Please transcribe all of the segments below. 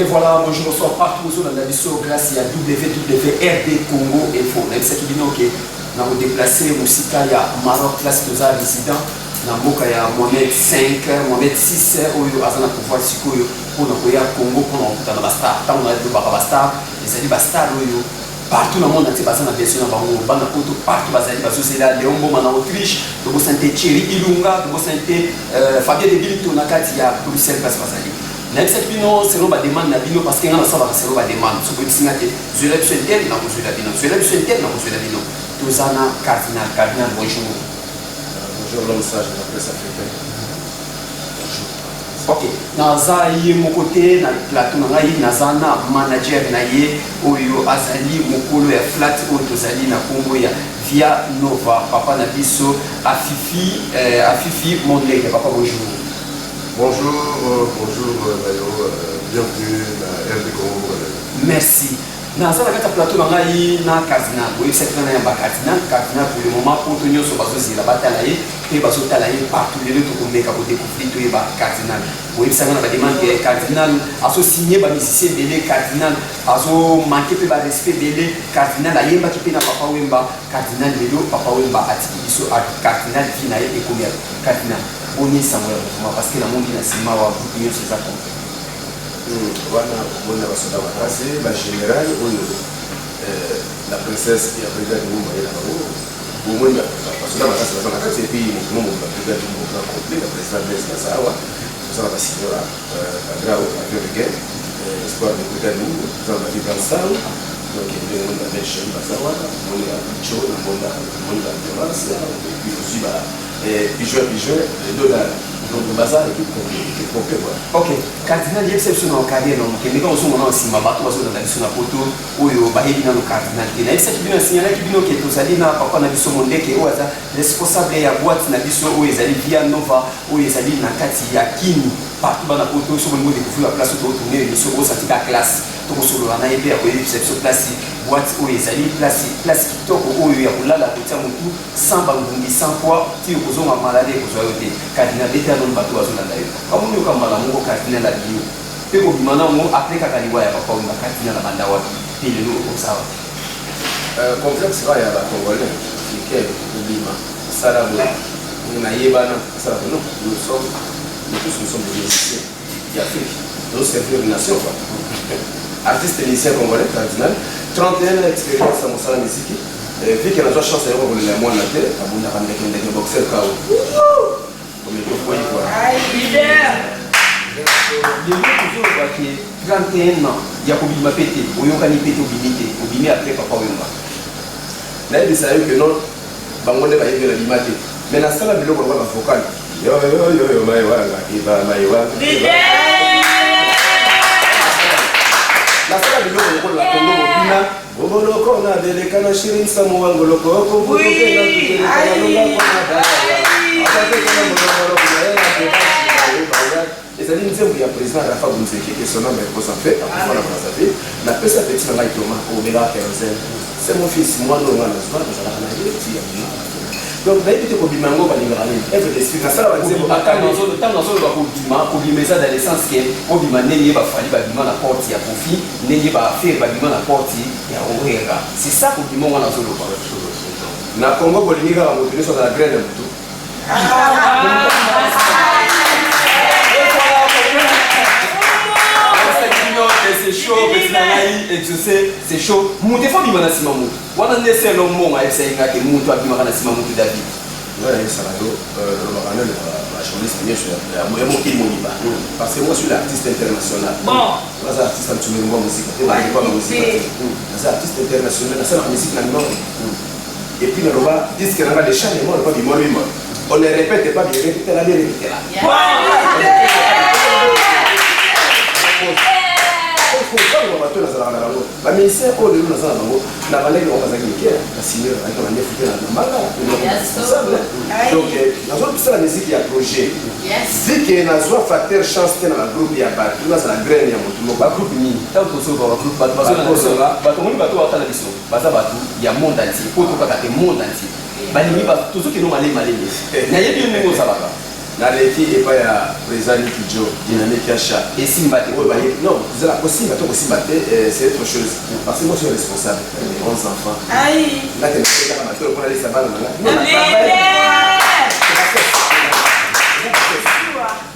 Et voilà, bonjour, bonsoir partout ozolanda biso grâce ya WWRD Congo Info. Nayebisaki bino ke na kodéplacer mosika ya Maroc, place toza résident na mboka ya Mohamed 5, Mohamed 6 oyo aza na pouvoir sikoyo, mpona koya Congo mpona kokutana bastar. Ntango nalobaka bastar, ezali bastar oyo partout na monde entier baza na besoin na bango. Bana poto partout bazali bazozela Léon Mboma na Autriche, tobosani te Thierry Ilunga, tobosani te Fabien de Bilto na kati ya Bruxelles place bazali. Nayebisaki bino selon bademande na bino, parce que nga nasalaka selon bademande. Soki boyebisi nga te zwela biso un tel, nakozwela bino, zwela biso un tel, nakozwela bino. Toza na cardinal. Cardinal, bonjour. Bonjour, l'homme sage de la presse africaine. Ok, naza ye moko te na plateau na ngai, naza na manager na ye oyo azali mokolo ya flat oyo tozali na nkombo ya Via Nova, papa na biso Afifi, Afifi Mondeke. Papa, bonjour. Bonjour, bonjour Nayo, bienvenue na RD Congo. Merci. Naza na kati ya plateau na ngai na cardinal. Boyebisaki nga na yamba cardinal. Cardinal, pour le moment poto nyonso bazozela batala ye mpe bazotala ye partout. Lelo tokomeka kodécouvrir, toyeba cardinal. Boyebisanga na bademande ke cardinal azosigne bamusicien ebele, cardinal azomanke mpe barespect ebele, cardinal ayembaki mpe na Papa Wemba. Cardinal, lelo Papa Wemba atiki biso, cardinal vie na ye ekomi ya cardinal. Boni sango ya mouvement? Parce que namoni na nsima wa groupe nyonso eza complet. Wana omoni na basoda makasi, bagénéral oyo la princesse ya brigade Ngumba ye na bango. Bomoni basoda makasi baza na kati, et puis mouvement mobima, brigade Ngumba complet, la président Blaise baza awa. Toza na basignora bagrao avion de guerre, espoir de brigade Ngumba, toza na bavivan sal. Donc ndenge omoni babelle chéri baza wana, omoni bacho na mbonda, omoni baviolence, et puis ozwi ba pigeon pigeon doda. Donc baza équipe complet, équipe complet quoi. Ok, cardinal, yebisa biso na carrière na moke, ndenge ozonga na nsima. Bato bazolanda biso na poto oyo bayebi nano cardinal te, nayebisaki bino, nasignalaki bino ke tozali na papa na biso Mondeke oyo aza responsable ya boîte na biso oyo ezali Via Nova, oyo ezali na kati ya Kini. Partout bana poto, so bolingo découvrir ba place oyo totourne émission, osantika classe, tokosolola na ye mpe ya koyebisa biso place boîte oyo ezali, place kitoko oyo ya kolala, kotia motu sans bangungi, sans poids, ti okozonga malade ekozwa yo te. Cardinal, bete nano bato bazolanda yo, bamoni yoka mbala moko cardinal abimi mpe kobima nango après kaka liwa ya Papa Wemba. Cardinal abanda wapi mpe lelo oza wapi? Complexe kaka ya bacongolais africain, kobima osala boye, nayebana, asala boye. Non, nous sommes, nous tous, nous sommes des musiciens d'Afrique, nous servir une nation quoi. Artiste musicien congolais cardinal, 31 ans expérience ya mosala miziki. Vu que nazwa chance ayoko kolela mwana te, abundaka ndeke ndeke, boxer kao komeki okwei quoi. Lelo tozoloba ke 31 ans ya kobima mpe te, oyokani mpe te, obimi te, obimi après Papa Wemba. Nayebisa yo ke non, bango nde bayebi na bima te, mais nasala biloko lokola bavocal yoyoyoyo maiwanga iba maiwanga. Nasala biloko lokola na Kongo mobina boboloko na beleka na shirin samu wangoloko ezali nzembo ya président Rafa Bunzeki, que son âme repose en paix, akufa na Brazzaville. Napesa petit na ngai Thomas obengaka Kérosène, c'est mon fils. Mwana oyo nga nazwa, nazalaka na ye ti ya bima. Donc nayebi te kobima yango balingaka nini, œuvre d'esprit nasala banzembo. Ntango nazoloba kobima, kobima eza dans le sens ke obima ndenge ye baFally babima na porte ya Kofi, ndenge baFerre babima na porte ya Werra, c'est ça kobima ngo nazoloba. Na Congo bolingi kaka moto nyonso azala graine ya motu. C'est chaud, petit na ngai exaucé, c'est chaud. Moto efo abima na nsima motu wana nde selo mbongo ayebisa ye nga ke moto abimaka na nsima motu David. Nga nayebisaka yo, nalobaka nano bajournaliste nyonso ya mokili mobimba, parce que moi, suis l'artiste international. Naza artiste ntumeli mwa mosika te, bayepa mosika te, naza artiste international. Nasalaka musique na nord et puis naloba disque nanga de chant moi loba bimwa bimwa, on ne répète pas bien, répétela bien, répétela. Kozanga bato nazalaka na bango, bamusicien oyo lelo naza na bango, na bandaki bango bazalaki mike, basenior bazalaki bandefu te na mbanga responsable. Donc nazosala musique ya projet, vu que nazwa facteur chance te na bagroupe ya bato, nazala graine ya motu moko. Bagroupe nini? Ntango tozoloba bagroupe, bato bazolanda, bato omoni, bato batala biso baza bato ya monde entier, po tokaka te monde entier balingi. Tozokende malemi malemi, nayebi yo ndenge ozalaka. Naleki epai ya président Niki Jo, Dynamique ya Chat. Esimba te. Oyo bayebi, non, ezala kosimba to kosimba te, c'est autre chose, parce que moi, je suis responsable de 11 enfants. Aïe. Nakende kaka matolo mpona lesa bana na nga. Non,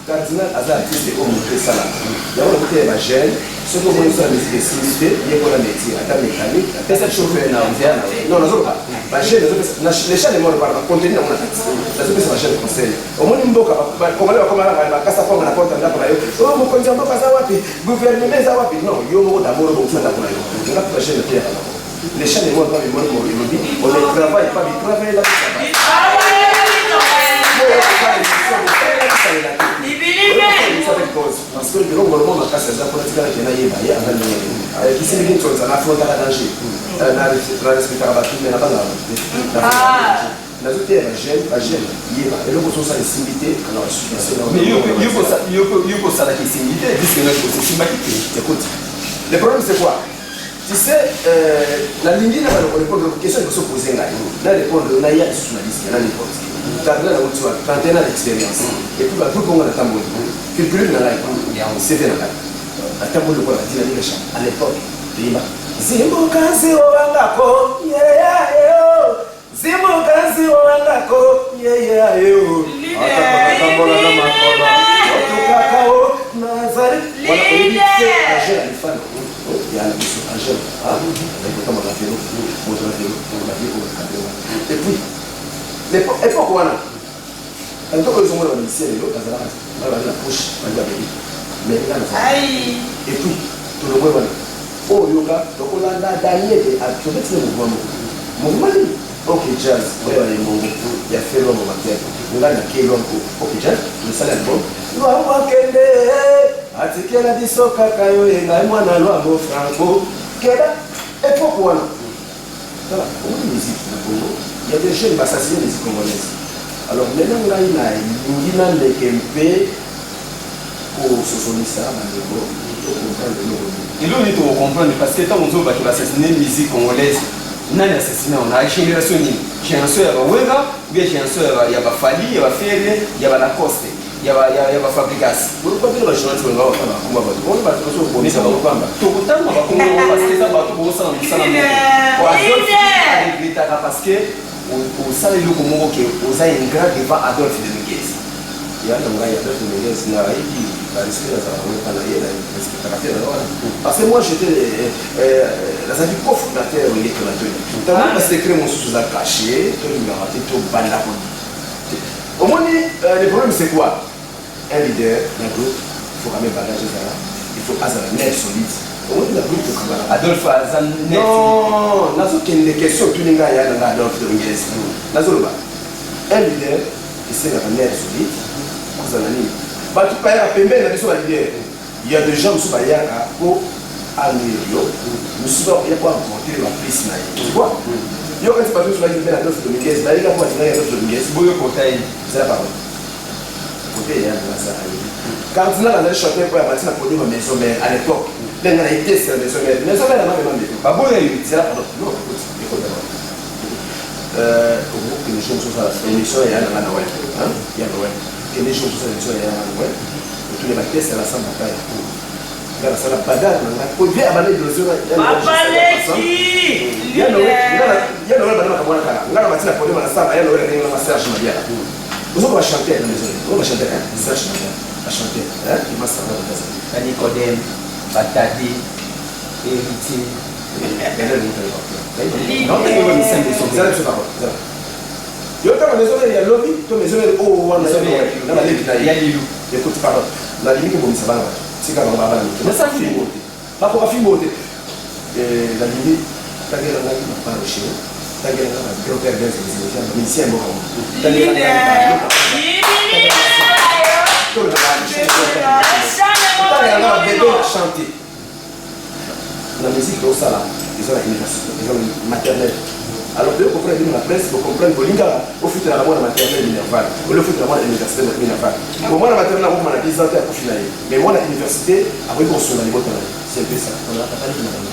Cardinal aza artiste oyo moto esalaka yango. Nakoki ya bajeune, soki omoni osala musique esimbi te, yekola métier, ata mécanique, ata chauffeur. Na nzela na Non, nazoloba bajeune, nazopesa les champs de mort, bana bacontenu yango na kati. Nazopesa bajeune conseil. Omoni mboka, Congolais bakomaka bakasa kwanga na porte ya ndako na yo: "O mokonzi ya mboka aza wapi? Gouvernement eza wapi?" Non, yo moko d'abord obongisa ndako na yo. Nga mpe bajeune teyaka nango les champs de mort. Pas mort, elobi on ne travaille pas, mais travaille là, travaille. Parce que biloko baloma makasi aza mpona tikalaki nayeba ye aza ndenge kisiliki ntonza na afrontaka danger, na respectaka bato, me na bangaka bato. Nazoteya bajeune, bajeune yeba eloko ozosala esimbi te. Mais yo kosalaka esimbi te, puisque nga esimbaki te. Écoute, le problème, c'est quoi? Tu sais, nalingi na baloko répondre question liboso pose ngai na répondre. Naya lisusu na disque na n'importe cardinal nauti wapi, 31 ans d'expérience, et puis bagroupe ongo natamboli, curriculum na ngai, CV na ngai, natamboli lokola badinamike cha. À l'époque toyeba zimbuka owangako yeyayo, zimbuka owangako yeyayo, atakonatambola na makolo otukaka o nazali wana. Oyebi te, Angele alifana ya na biso, Angele azali kotambola na vélo, moto na vélo, bavie oyo cadre wana. Et puis époque wana, tanto oyo ezomona bamusicien lelo bazalaka bana baza na poche, bali babeli, mais nga nazala. Et puis tolongwe wana, oyo yoka tokolanda Daniel, tobeti na mouvement moko. Mouvement nini? OK Jazz. Oyo bayemongo ya fe Lwambo Makiadi, nga na ke Lwambo OK Jazz, tosali album Lwambo akende atikela biso kaka yo engai mwana Lwambo Franco keda. Époque wana, tala, omoni musique na Congo, il y a des jeunes baassassiner musique congolaise. Alors maintenant ngai nalingi nandeke mpe kososolisa bandeko to comprendre eloko nini. Eloko nini tokocomprendre? Parce que ntango ozobaki baassassiner musique congolaise, nani assassine yango? Na génération nini? Génération ya baWerra ou bien génération ya baFally, ya baFerre, ya baLacoste, ya baFabregas? Pourquoi bino bajournaliste bolinga bakanga bakoma bato oni bato bazobomisa bango pamba? Tokotanga bakongo parce que eza bato bosala mosala moko. Adolphe aregretaka parce que osala eloko moko ke oza ingrat devant Adolphe Dominguez. Ya na ngai Adolphe Dominguez, nayebi barespect nazala bango epa na ye, na respectaka te na wana, parce que moi, j'étais, nazalaki cofondateur Wenge Tonatoni. Ntango basecret mosusu eza caché, tolingaka te tobanda ko omoni. Le problème, c'est quoi? Un leader na groupe, il faut quand même bagage ezala, il faut azala net solide. Omoni na groupe tokangana. Adolphe aza net? Non, nazokende question otuni ngai. Ya na ngai Adolphe Dominguez, nazoloba un leader esengaka net solide. Kozala nini? Bato bayaka pembeni na biso, baleader, il y a des gens mosusu bayaka po anuire yo, mosusu bakoya po avanter baplace na ye, tu vois? Yo kati bato mosusu bayaki pembeni Adolphe Dominguez, bayaka po balingaki Adolphe Dominguez. Boyokota ye. Ezala parole kote ya nasa ayebi cardinal azali chanteur mpo ya bati na podium ya Maison Mère à l'époque. Ndenge na etese ya Maison Mère, Maison Mère amamema mbeto. Baboya yo. Zela, pardon. Non, écoute, écoute d'abord. Okende jour mosusu osala émission ya nanga na Noël, ya Noël. Kende jour mosusu osala émission ya nanga Noël, otuni bateste ya basamba kaya nga nasala badar na ngai po vie abanda illusion ya ya Noël. Banda makambo wana kala, nga na bati na podium na samba ya Noël ndenge nanga Serge Mabiala. Ozoka bachanteur na maison, ozo bachanteur Serge Mabiala, bachanteur Imasanga Bakaza. Banicodème, Batade, Héritier. Zala biso parole, zala yo ntango maison mère ya lobi to maison mère oyo wana na baleki na ya ye. Lilu. Écoute, pardon, nalingi kobomisa bana bato, tika bango bana mike. Nasala fimbo te, bakoka fimbo te. Nalingi tangela ngai bapapa Rocher, tangela ngai ba grand père Benz, musicien mboka, tangela ngai tangela ngai babebe na chanter na musique. Tosala eza na université, eza na maternelle. Alors toyo comprendre bino na presse, bocomprendre bolingaka ofutelaka mwana maternelle minerval, ole ofutela mwana université minerval. Bon, mwana maternelle akokoma na 10 ans te, akufi na ye, mais mwana université akoki kosunga libota na ye. C'est un peu ça. Ataliki na bango.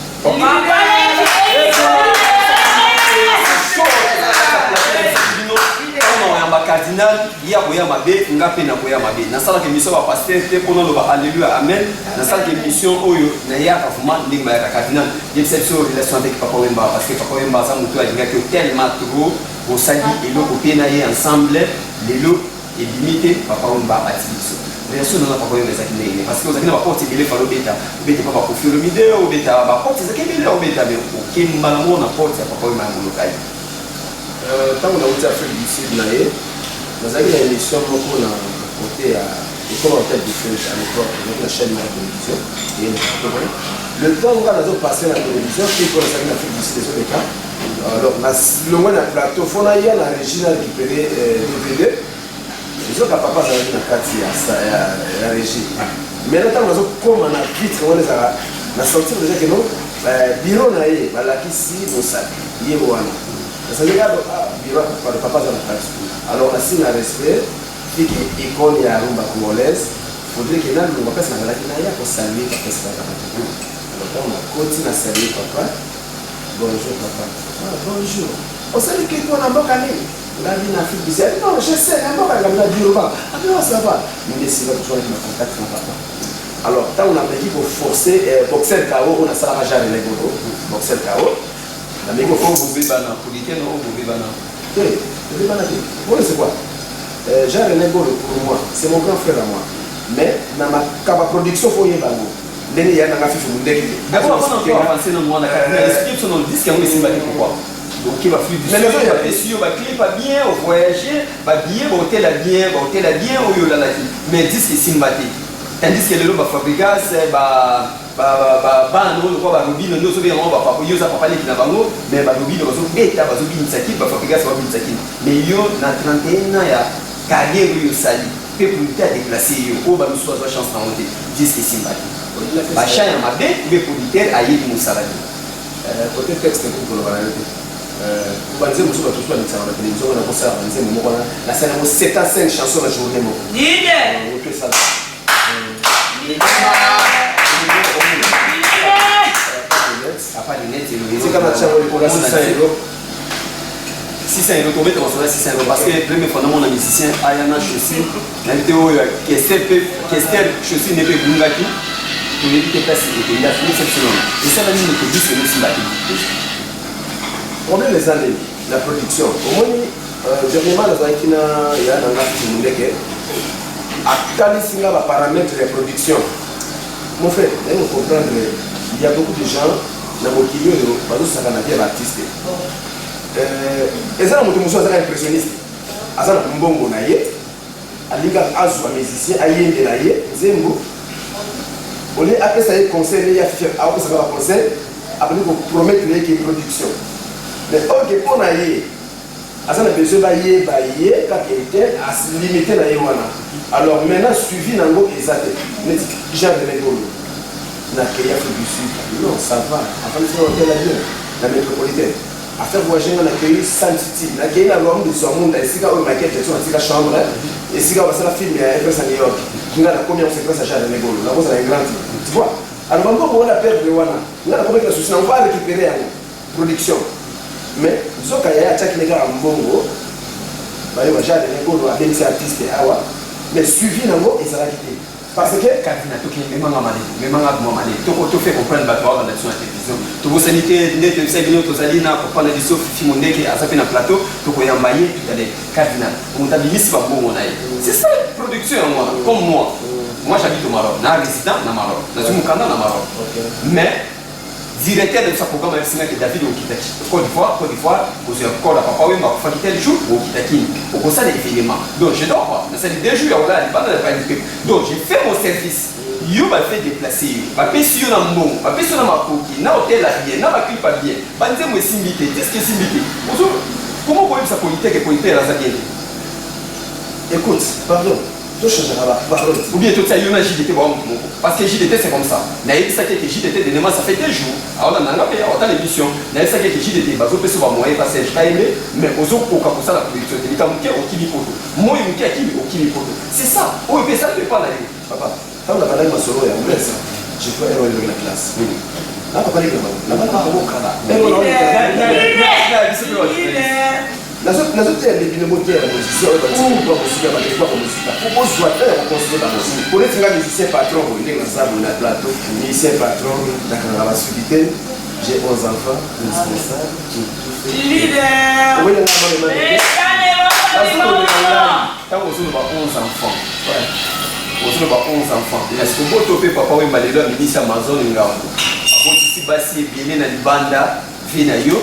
Bino oyamba cardinal. Cardinal ye akoya mabe, nga mpe nakoya mabe. Nasalaka émission ba pasteur te mpo naloba alleluia amen. Nasalaka émission oyo nayaka vraiment ndenge bayaka. Cardinal, yebisa biso relation avec Papa Wemba, parce que Papa Wemba aza moto oyo alingaki yo tellement trop, bosali eloko mpe na ye ensemble, lelo ebimi te, Papa Wemba atiki biso. Relation na Papa Wemba ezalaki ndenge nini? Parce que ozalaki na baporte ebele, fallait obeta, obeta pa baKoffi Olomide, obeta baporte ezalaki ebele, obeta, mais oke mbala moko na porte ya Papa Wemba ya Molokai. Ntango nauti Afrique du Sud na ye, nazalaki na émission moko na côté ya ekoma Hotel du Fleuve. À l'époque ezalaki na chaîne moko ya télévision eyeleka. Le temps nga nazopasse na télévision mpe nazalaki na Afrique du Sud, ezoleka. Alors nalongwe na plateau, fo naya na régie na récupéré DVD. Ezoka papa azalaki na kati ya régie. Maintenant, ntango nazokóma na vitre wana, ezalaka na sentir déjà que non, bureau na ye balakisi mosapi ye wana. Nasali kaka bureau ya papa aza na kati. Alors nasi na respect fiki icône ya rumba congolaise, faudrait que nalongwa place nazalaki, naya kosaluer papa esalaka. Alors ntango nakoti, na salue papa: "Bonjour papa." "Ah, bonjour, osali clip na mboka nini?" Ngabi: "Na Afrique du Sud." "Non, je sais, na mboka ngabi na bureau ba." "Ah non, ça va." Nde sika tozwaki na contact na papa. Alors ntango nameki koforce Boxer Kao oyo nasalaka genre legolo Boxer Kao, nameki oyo bobebana producteur na oyo bobebana? Te, tobebana te. Oyo c'est quoi, Jean René Golo, pour moi c'est mon grand frère à moi, mais na makaba production, fo oyeba yango ndenge ya nanga Fifi Mundeki te. D'abord, avant d'encore avancer dans moi, explique biso dans le disque yango esimbaki pourquoi. Ok, bafruit du Mais sud, nazo bapesi yo baclip ya bien, ovoyage, babillet, bahotel ya bien, bahotel ya bien oyo olalaki, mais disque esimba te. Tandis que lelo baFabregas, bana oyo lokola barobino nde ozobenga bango bapapa, yo oza papa leki na bango, mais barobino bazobeta, bazobinisa kini, baFabregas babinisa kini, mais yo na 31 ans ya carrière oyo osali mpe producteur adéplace yo, oyo bamisusu bazwa chance nango te, disque esimba te. Bachan ya mabe mpe producteur ayebi mosala te. Côté texte, ekoki koloba na yo te. Banzembo mosusu bato mosusu balekisaka na télévision wana, kosala banzembo moko wana, nasala yango 75 chanson na journée moko. Leader. Oto esala. Papa lunette. Tika na tiango likolo ya 600 euro. 600 euro, tobeta masolo ya 600 euro, parce que première fois namona musicien aya na chaussure. Nayebi te oyo Kester mpe Kester, chaussure nde mpe ebungaki, toyebi te place ekenda. Finisa biso nono, esala nini ke disque emosimba te? Problème eza nini na production? Omoni, dernièrement nazalaki na ya na nga Fifi Mundeke, atalisi nga baparamètre ya production. Mon frère, naye comprendre, il y a beaucoup de gens na mokili oyo bazosaka na vie ya baartiste. Eza na moto mosusu azaka impressionniste, aza na mbongo na ye, alingaka azwa musicien ayembela ye nzembo, olie apesa ye conseil nde ya Fifi akopesaka baconseil, abandi kopromettre ye ke production. Mais oyo ke mpo na ye aza na besoin bayeba ye kaka ete alimité na ye wana. Alors maintenant, suivi nango eza te. Neti Jean René Golo, nakei Afrique du Sud, non, ça va, afandisi na hotel ya bien na Métropolitaine, affaire voyage nga, nakei Sun City, nakei na Royaume de Zamunda, esika oyo Michael Jackson atika chambre, esika basala film ya Everest na New York. Nga nakomi yango, c'est grâce à Jean René Golo. Nakozala ingrand, tu vois. Alors bambongo wana perdre wana, nga nakomaki na souci nango arécupérer yango production. Mais nzoka yaya atiaki ne kaka mbongo, bayoka Jean René Golo abengisi artiste awa, mais suivi nango ezalaki te parce que Kavina, tokende, memanga maleli, memanga mwa maleli, toko tofe comprendre bato awa na biso na télévision. Tobosani te nde toyebisa bino, tozali na papa na biso Fifi Mondeke, aza mpe na plateau, tokoyamba ye tout à l'heure. Cardinal, moto abimisi bambongo na ye, c'est ça production yango wana. Comme moi j'habite au Maroc, na résident na Maroc, nazwi mokanda na Maroc, mais directeur de sa programme ayebisingaki: "David, okitaki Côte d'Ivoire, Côte d'Ivoire kozwa corps ya Papa Wemba, akufaki tel jour, okitaki okosala événement." Donc je dors pas, nasali 2 jours ya kolala libanda na pali mpe. Donc j'ai fait mon service. Yo bafe déplacer yo, bapesi yo na mbongo, bapesi yo na makoki, na hotel ya bien, na baclip ya bien, banzembo esimbi te, disque esimbi te. Ozo comment koyebisa producteur ke producteur aza bien te? Écoute, pardon, tochangeaka baparole. Ou bien totia yo na JDT bwa motu moko, parce que JDT, c'est comme ça. Nayebisaki eke JDT dernièrement, ça fait 2 jours, aolanda nga mpe aotala émission, nayebisaki eke JDT bazopesa bamoyen pa Serge Kayembe, mais ozokoka kosala production te. Likambo moke, okimi poto, moi moke akimi, okimi poto. C'est ça oyo mpe esali mpe epa na yo. Papa, ntango nabandaki masolo ya Mesa, je crois ero elongi na classe na papa leki na bango, nabanda bango kala. Biso mpe. Nazoteya bino, boteya musicien oyo batikwa mosika, batekwa mosika, po bozwa te ya koconseiller bango. Po neti nga musicien patron boye, ndenge naza boye na plateau, musicien patron, nakangaka basuki te, j'ai 11 enfants responsable, j'ai tout fait. Leader. Nazoloba ngai, ntango ozoloba 11 enfants, ozoloba 11 enfants, est ce que boto mpe Papa Wemba lelo aminisi Amazon ngambo, abotisi basi ebele na libanda, vie na yo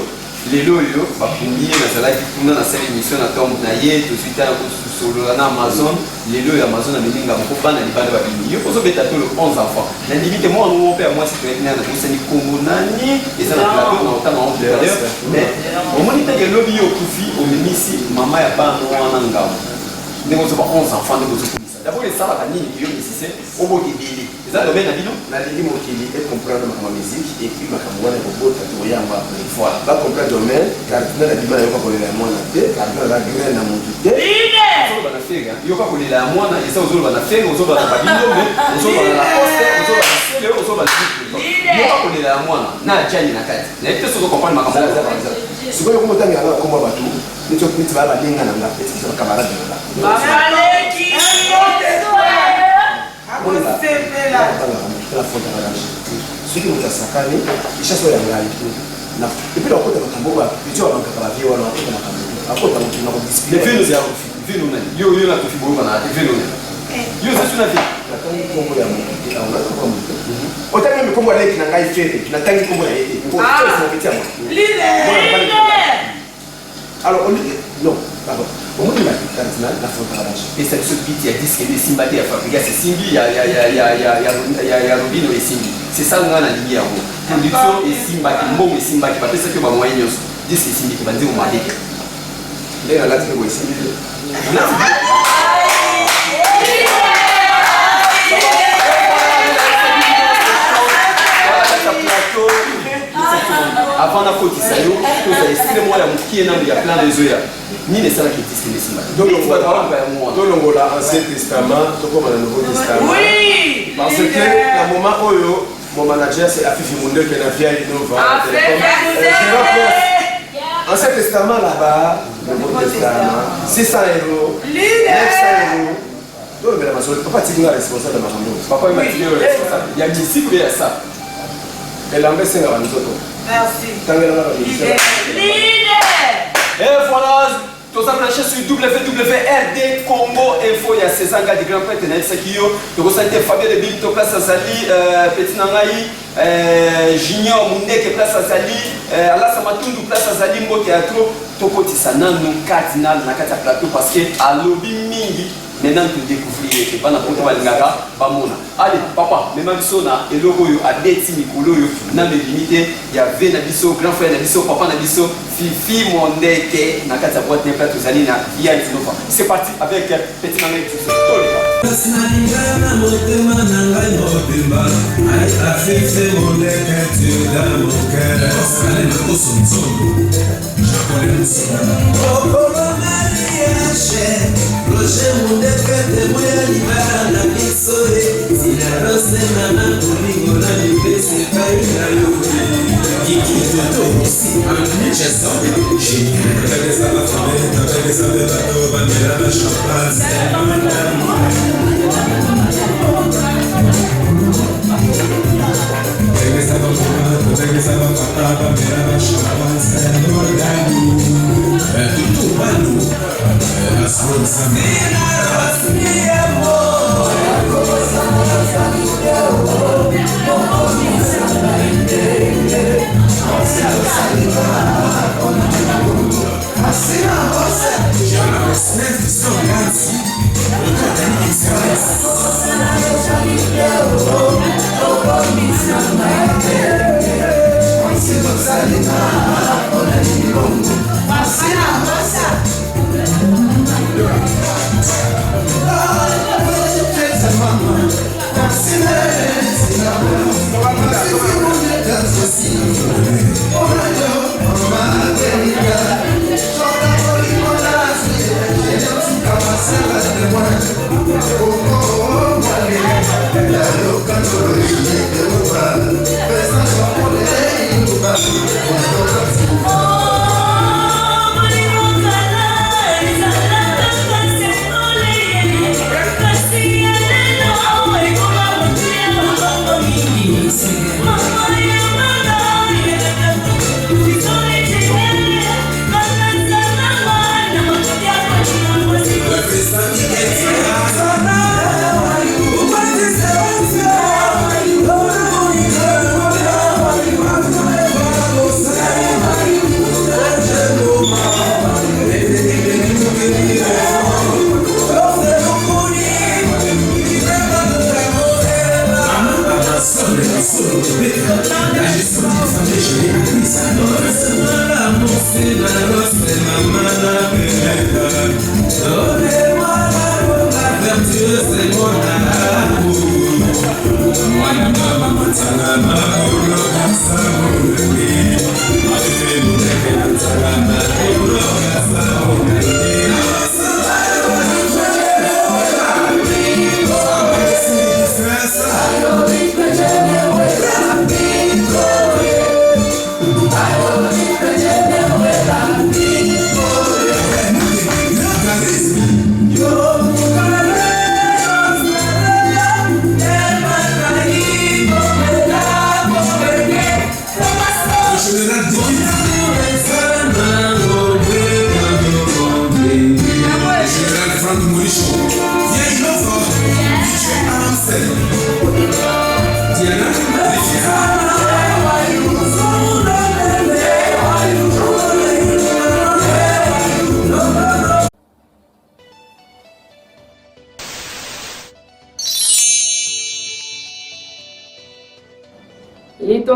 lelo oyo bakumbi ye. Nazalaki kuna, nasali émission na tombe na ye, tozwi ta kosolola na Amazon. Lelo oyo Amazon amemi ngambo mpo bana libanda babimi. Yo ozobeta tolo 11 enfants, nandimi te. Mwana moko mpe ya mwasi toyaki nana, nabosani kombo nani, eza na plateau na otanga yango tout à l'heure. Mais omoni teke elobi yo okufi, omemisi mama ya bana wana ngambo, ndenge ozoba 11 enfants, ndenge ozokumisa. D'abord esalaka nini yo musicien obota ebele? Eza domaine na bino. Nalingi mokili ecomprendre makambo ya musique et puis makambo wana ekobota, tokoyamba après. Voilà. Bacomprendre domaine. Cardinal abima, nayoka kolela ya mwana te. Cardinal aza grain na motu te. Ozoloba na Ferre, yoka kolela ya mwana eza, ozoloba na Ferre, ozoloba na Babilombe, ozoloba na Lacoste, ozoloba na Sele, ozoloba na, yoka kolela ya mwana na ajani na kati. Nayebi te soki ocomprendre makambo. Sikoyo komotangela nga bakombo ya bato neti baya baninga na nga, neti biso bacamarade na nga. Bamaleki. Bangaka motu tala fontaka danger soki moto asakani richesse oyo ya ngai. Et puis nakota makambo oyo petit babankaka bavie wana, akota makambo te, akota motu na kodiscipline. Vino nani? Yo na Kofi boyokana te. Vino nani? Yo oza su na vie. Natangi nkombo ya motu te awa, naza kombo ya motu te. Otangi meme nkombo ya leki na ngai Ferre, natangi nkombo na ye te. Petit ya motu. Alors on dit non, pardon, omoni na cardinal na fontaka danger. Pesa biso biti ya disque nde esimba te, ya Fabregas esimbi, ya Robino esimbi. C'est ça nga nalingi yango. Production esimbaki, mbongo esimbaki, bapesaki yo bamoyen nyonso, disque esimbi te, banzembo mabe te. Ndenge nalati mpe boye esimbi te. Plateau, avant nakotisa yo, tozwa estile moko ya mokie nanu ya plan ezoya. Nini esalaki disque nde esimba te? Yango wana. Tolongola Ancien Testament, tokóma na Nouveau Testament. Oui. Parce que na moment oyo, mon manager, c'est Afifi Mundeke na Via Innova. Ancien Testament là-bas, Nouveau Testament, 600 €, 900 €. Tolobela masolo. Papa atiki nga responsable ya makambo. Papa oyo batiki oyo responsable ya musique mpe ya sa. Elamba esengaka nzoto. Merci. Tangelanga bamusicien. Leader. Et voilà, toza branché sur WWRD Congo Info ya César Ngadi, grand prêtre. Nayebisaki yo tokosali te. Fabien de Binto, place azali, petit na ngai, Junior Mundeke, place azali, Alasa Matundu, place azali, mbote ya trop. Tokotisa nanu cardinal na kati ya plateau parce que alobi mingi. Maintenant todécouvrir ye te. Bana poto balingaka bamona. Allez papa, mema biso na eloko oyo abeti mikolo oyo nano ebimi te, ya ve na biso, grand frère na biso, papa na biso, Fifi Mondeke, na kati ya boîte nepla. Tozali na Via Nova. C'est parti avec petit na ngai biso, toleka. Nalinga na motema na ngai mobimba, Afife Mondeke, tu es dans mon cœur. Okolo mariage, Roger Mondeke témoin ya libala na biso e Tina Rose, mama bolingo na mipesi epai na yo. Kiki Toto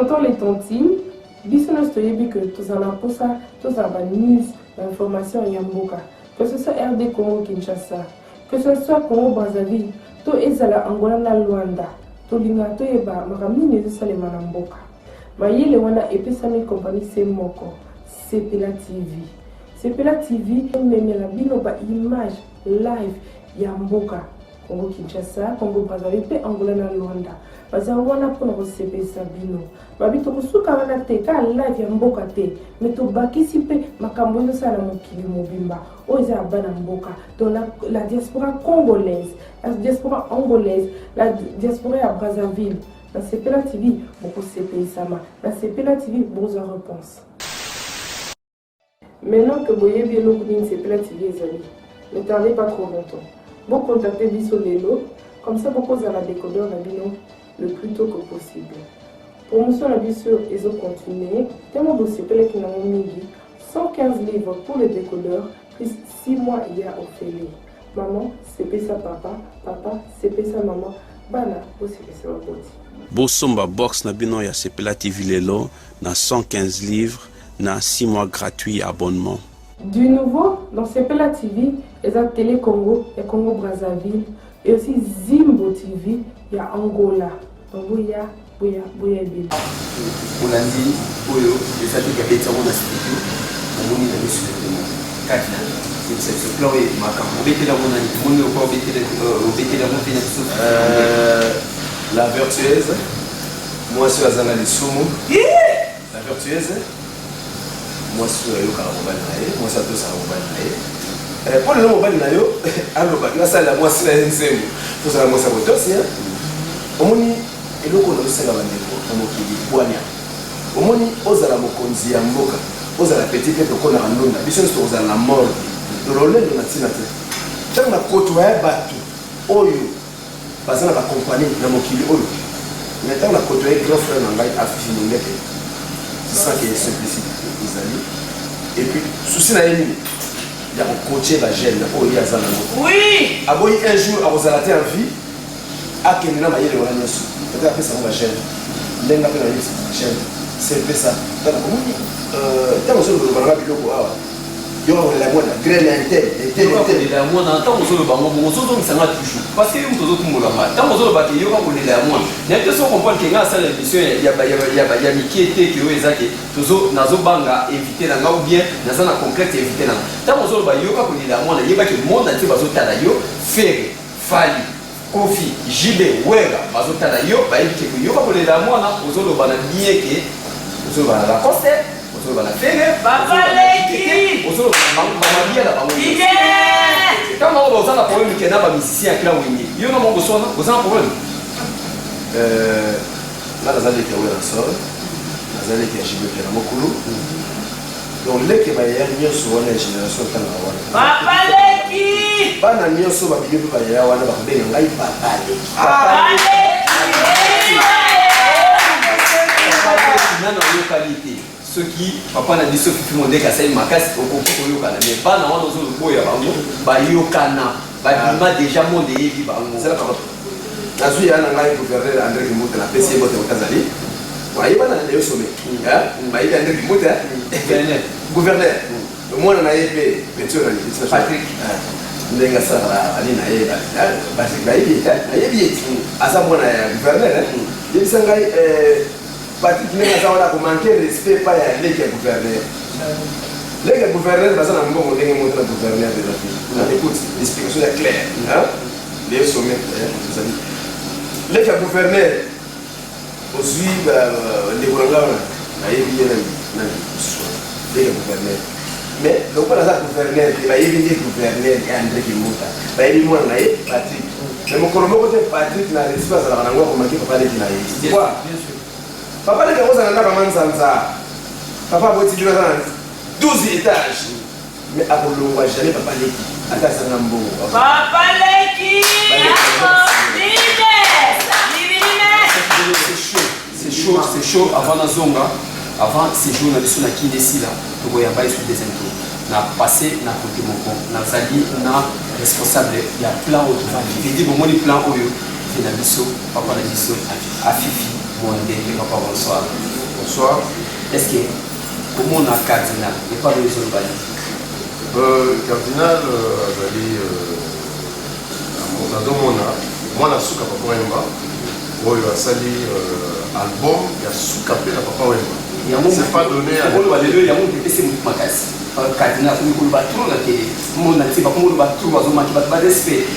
tontons, les tontines, biso nyonso toyebi ke tozala na mposa tozala ba news, ba information ya mboka, que ce soit RD Congo Kinshasa, que ce soit Congo Brazzaville to ezala Angola na Luanda, tolingaka toyeba makambo nini ezosalema na mboka. Mayele wana epesami compagnie se moko, Sepela TV. Sepela TV ememela bino ba image live ya mboka Congo Kinshasa, Congo Brazzaville mpe Angola na Luanda. Baza wana mpona kosepelisa bino. Babi tokosuka wana te, kaka live ya mboka te, mais tobakisi mpe makambo ezosala na mokili mobimba oyo eza ya bana mboka. Donc la diaspora congolaise, la diaspora angolaise, la diaspora ya Brazzaville, na Sepela TV bokosepelisama, na Sepela TV bokozwa réponse. Maintenant que boyebi eloko nini Sepela TV ezali, ne tardez pas trop longtemps. Bocontacte biso lelo, comme ça bokozala décodeur na bino le plus tôt que possible. Promotion na biso ezocontinue, temo bosepelaki nango mingi, 115 livres pour le décodeur plus 6 mois ya ofele. Maman sepesa papa, papa sepesa maman, bana bosepesa baboti. Bosomba box na bino ya Sepela TV lelo na 115 livres na 6 mois gratuit ya abonnement. Du nouveau dans Sepela TV, eza Télé Congo ya Congo Brazzaville et aussi Zimbo TV ya Angola. Donc boya boya boya ebele. Olandi oyo eza te kabeti yango na studio, omoni na miso ya bino kati na yebisa biso plan oyo makambo obeteli yango nani, omoni lokola obeteli yango mpe na biso. La vertueuse, mwasi oyo aza na lisumu. La vertueuse, mwasi oyo ayokaka mobali na ye, mwasi atosaka mobali na ye. Mpo lelo mobali na yo alobaki asalela mwasi na ye nzembo, tozala mwasi ya botosi. Omoni eloko oyo nazosenga bandeko na mokili, bwania. Omoni, ozala mokonzi ya mboka, ozala petit peuple okonaka ndunda, biso nyonso tokozala na morgue. Lolendo na ntina te. Ntango na kotoya bato oyo baza na bakompani na mokili oyo, mais ntango na kotoya grand frère na ngai Afifi Mondeke, c'est ça que simplicité ezali. Et puis souci na ye nini? Ya kocoache bajeune oyo ye aza nango. Aboyi un jour akozala te en vie, akende na mayele wana nyonso, peut-être apesa yango bajeune. Ndenge mpe nayebisa bajeune, sepesa. Tala, omoni, ntango ozoloba nanga biloko awa, yo kolela mwana graine ya intel intel Yoka intel. Kolela ya mwana, ntango ozoloba yango bongo, ozozongisanga toujours, parce que yo moto ozotumbola nga. Ntango ozoloba ke yoka kolela ya mwana, nayebi te so comprendre ke nga asala émission ya mike te, ke oyo eza ke nazobanga invité na nga ou bien naza na complexe invité na nga. Ntango ozoloba yoka kolela ya mwana, yeba ke monde entier bazotala yo. Ferre, Fally, Koffi, JB, Wera bazotala yo, bayebi ke koyoka kolela ya mwana, ozoloba na bien ke ozoloba na Lacoste, ozoloba na Ferre, Papa Leki! ozoloba na bango, bamabia na bango nyonso. Leader! Ntango bango baza na problème ke na bamusicien ya clan Wenge, yo na bango boswana, oza na problème? Nga naza leki ya Werrason, naza leki ya JB na mokulu. Donc leki bayaya nyonso wana ya génération ntangaka wana. Papa Leki! Bana nyonso babimi mpe bayaya wana bakobenga ngai papa leki. Papa Leki! Papa Leki nano ayokani te. Soki papa na biso Fifi Mondeke asali makasi, okoki koyokana, mais bana wana ozoloboya bango bayokana, babima déjà, monde eyebi bango. Zela papa, nazwi ya na ngai gouverneur André Kimbuta, napesi ye mbote otazali bayebana na yo some bayebi André Kimbuta. Gouverneur. Gouverneur, mwana na ye mpe petit oyo nani? Patrick. Ndenge asalaka ani na ye, Patrick, bayebi ye, nayebi ye, aza mwana ya gouverneur. Yebisa ngai, Patrick, ndenge aza wana, komanke respect epai ya leki ya gouverneur. Leki ya gouverneur baza na mbongo ndenge moko na gouverneur de la ville. Écoute, explication ya claire, hein? Leo sommet ezali leki ya gouverneur. Ozwi ndeko na ngai wana, nayebi ye nani nani mosusu wana, leki ya gouverneur. Mais lokola aza gouverneur te, bayebi nde gouverneur ya André Kimbuta, bayebi mwana na ye Patrick. Mais mokolo moko te Patrick na respect azalaka nango akomaki papa leki na ye. Quoi? Bien sûr. Papa leki akozala ndako ya manzanza, papa aboti bino, aza na 12 étage, mais akolongwa jamais papa leki, ata azanga mbongo. Papa Leki! Leader! Leader! C'est chaud, c'est chaud, c'est chaud. Avant nazonga, avant séjour na biso na Kini esila, tokoyamba ye sur deuxième tour. Na passé na côté moko, nazali na responsable ya plan oyo tovandi. Vedi bomoni plan oyo ve na biso, papa na biso Afifi Mondeke. Papa, bonsoir. Bonsoir. Est ce que komona cardinal epa oyo ezoloba nini? Cardinal azali nazomona mwana suka Papa Wemba oyo asali album ya suka mpe na Papa Wemba. Yango C'est pas donné à koloba lelo yango moto epesi motu makasi. Cardinal akomi koloba trop na tele, mona te bakomi koloba trop, azomaki bato ba respect.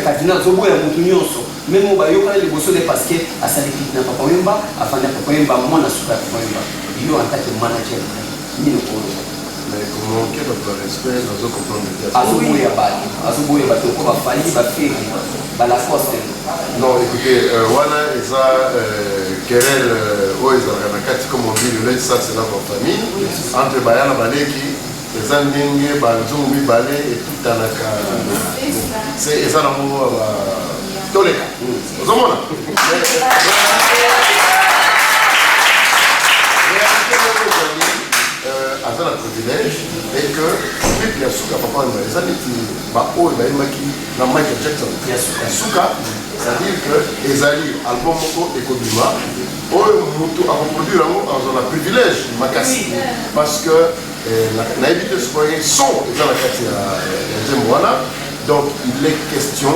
Cardinal azoboya motu nyonso meme oyo bayokana liboso nde parce que asali clip na Papa Wemba, afandi na Papa Wemba, mwana suka ya Papa Wemba. Yo en tant que manager na ye, nini okoloba? Mais komanke bato ba respect, nazo comprendre te. Azoboya bato, azoboya bato ko bafali, baFerre, baLacoste. Non, écoutez, wana eza querelle oyo ezalaka na kati, comme on dit, le linge sale se lave en famille, entre baya na baleki. Eza ndenge banzungu mibale etutanaka, se eza nango toleka, ozomona réalité moko ezali, aza na privilège et que clip ya suka Papa Wemba eza neti baoyo bayembaki na Michael Jackson ya suka. Ya suka, c'est-à-dire que ezali album moko ekobima oyo motu akoproduire yango azwa na privilège makasi, parce que nayebi te soki son eza na kati ya nzembo wana. Donc il est question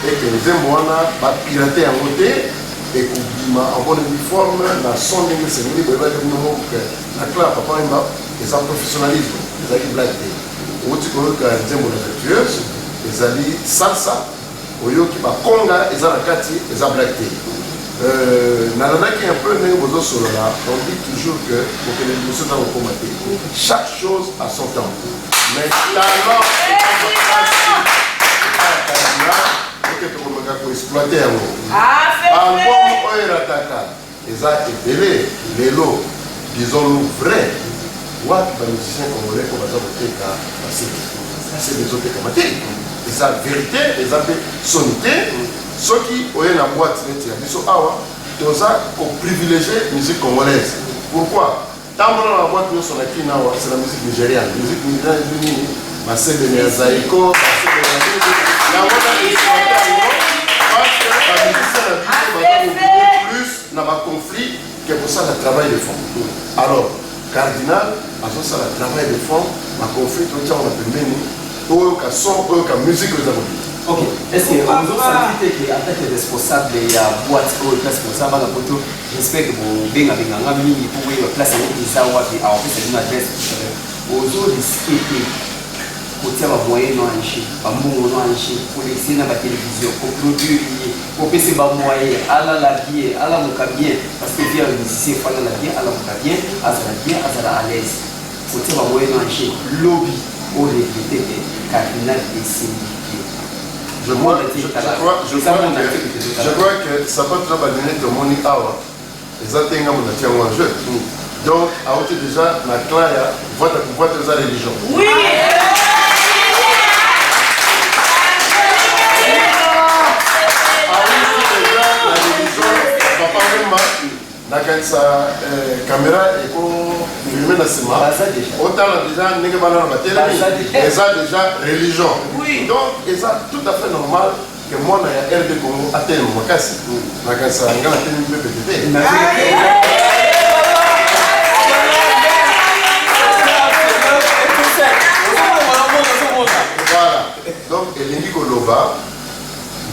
et que nzembo wana bapirate yango te, ekobima en bonne et due forme na son ndenge esengeli. Boyebaki bino moko ke na clan Papa Wemba eza professionnalisme, ezali blague te. Outi koyoka nzembo na Vertueuse, ezali salsa, oyoki bakonga eza na kati, eza blague te. Nalandaki un peu ndenge bozosolola. On dit toujours que kokende liboso eza kokóma te, chaque chose à son temps, mais talent eke tokomeka koexploite yango. Album oyo erataka eza ebele lelo, disons-nous vrai, wapi bamusicien congolais oyo baza koteka baCD? BaCD ezotekama te, eza vérité, eza mpe soni te. Soki oye na boîte neti ya biso awa, toza koprivilégie musique congolaise. Pourquoi? Tambola na baboîte nyonso na Kina awa, c'est la musique nigériane. Musique nigériane ezi nini? Basebene ya Zaiko, basebene ya nini, yango na exploite yango, parce que bamusicien na biso baza kobouger plus na baconflit ke kosala travail de fond. Alors cardinal azosala travail de fond, baconflit totiango na pembeni, oyoka son, oyoka musique oyo eza kobima. Ok, est ce que ozosanti te ke en tant que responsable ya boîte oyo, place boza bana poto, j'espère que bobengabenganga mingi mpo boyeba place yango eza wapi, awapesa bino adresse tout à l'heure, ozorisque te kotia bamoyen no ange, bambongo no ange, kolekise na batelevizio, koproduire ye, kopesa bamoyen, alala bien, alamuka bien, parce que vie ya musicien faut alala bien, alamuka bien, azala bien, azala à l'aise. Kotia bamoyen no ange, lobi oregrete te? Cardinal esimbi te. Je crois que sapato na balunettes omoni awa eza te ngambo na tiango en jeu. Donc auti déjà na clan ya vote vote, eza religion. Oui. Awuti déjà na religion Papa Wemba. Nakanisa caméra ekofilme na nsima. Baza déjà. Otala déjà ndenge bana na batelemi. Baza déjà. Eza déjà religion. Donc eza tout à fait normal ke mwana ya RD Congo atelema makasi. Nakanisa nga natelemi mpe pete te. Voilà, donc elingi koloba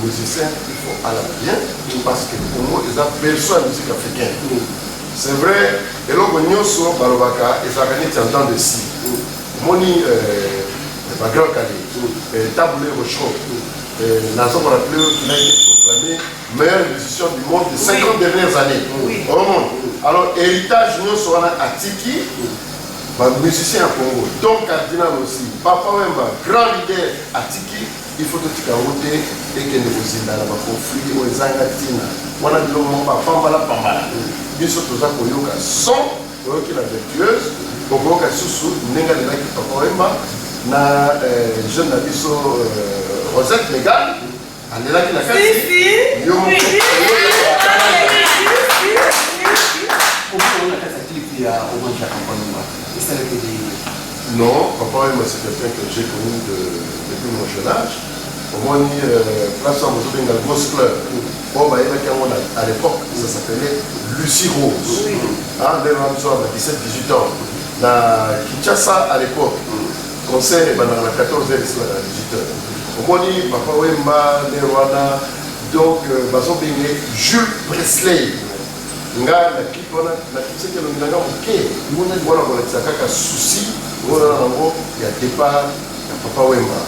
musicien il faut alala bien, parce que Congo eza berceau ya musique africaine. C'est vrai, eloko nyonso balobaka ezalaka neti en dents de scie. Omoni baGrand Kallé, Tabu Ley Rochereau, naza korappeler qu'il a été proclamé meilleur musicien du monde des 50 dernières années au monde. Alors héritage nyonso wana atiki bamusicien ya Congo, donc cardinal aussi, Papa Wemba, grand leader atiki, il faut totika yango te ekende kozinda na baconflit oyo ezanga ntina wana, biloko moko bapambala pambala. Biso toza koyoka son, oyoki na Vertueuse, okoyoka lisusu ndenge alelaki Papa Wemba na jeune na biso Rosette Legal alelaki na kati. Yo moko. Komona na kati ya clip ya hommage ya Papa Wemba esalaki ndenge? Non, Papa Wemba, c'est quelqu'un que j'ai connu depuis mon jeune âge. Omoni place wana bozobenga Grosse Fleur, oyo bayebaki yango à l'époque, ça s'appelait Lucie Rose. Ah, ndenge wana biso ba 17 18 ans na Kinshasa à l'époque, concert ebandaka na 14 heures, esilaka na 18 heures. Omoni Papa Wemba ndenge wana, donc bazobenge Jules Presley. Nga na clip wana nakitisaki elongi na nga moke mpona kolakisa kaka souci wana nango ya départ ya Papa Wemba.